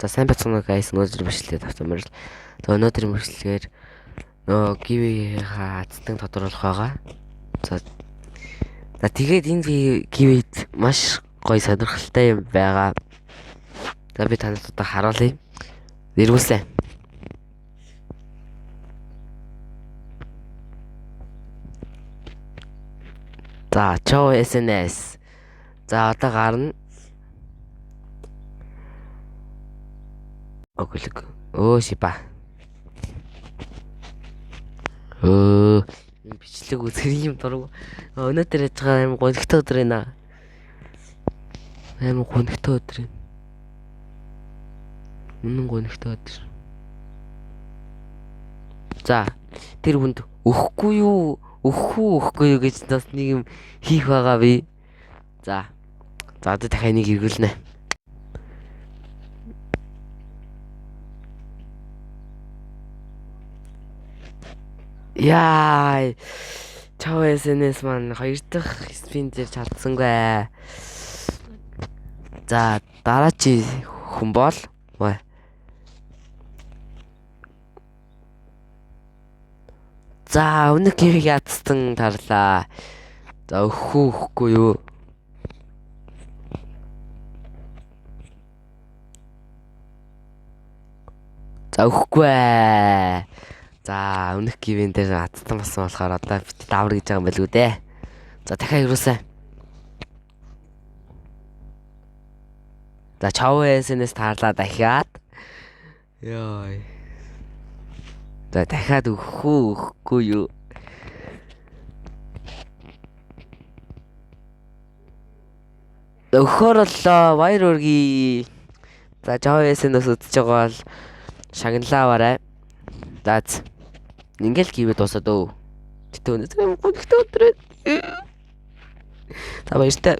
За, сайн байцгаана уу, guys, өнөөдөр бичлэгээ тавьсан морил. За, өнөөдрийн бичлэгээр нөгөө giveaway-ийнхаа азтан тодруулах байгаа. За, тэгээд энэ giveaway-д маш гоё сонирхолтой юм байгаа. За, би танад одоо харуулъя. Эргүүлсэн. За, Чоо SNS. За, одоо гарна. Өгөлг. Өө, шиба. Өө, энэ бичлэг үзэх юм дург. Өнөөдөр яж байгаа юм гонхтой өдөр байна. Амар гонхтой өдөр юм. Үнэн гонхтой өдөр. За, тэр хүнд өгөхгүй юу? Өгөх үү, өгөхгүй юу гэж бас нэг юм хийх байгаа би. За. За, одоо дахиад нэг эргүүлнэ. Яа. Чао SNS маань хоёр дахь spin дээр чадсангүй. За, дараачийн хүн бол Вай. За, өмнөх гэрийг ядсан тарлаа. За, өгөх үү, өгөхгүй юу? За, өгөхгүй ээ. За, өмнөх giveaway дээр азтан болсон болохоор одоо бит давар гэж байгаа юм байлгүй дээ. За, дахиад ирүүлсэн. За, Чао SNS таарлаа дахиад. Йой. За, дахиад өгөх үү, өгөхгүй юу? Өгөхөр боллоо. Баяр хүргэе. За, Чао SNS үзэж байгаа бол шагналаа аваарай. За. Ингээл giveaway дуусаад өө. Тэгтээ өнөөдөр юм гонхтой өдөр. За, баяртай.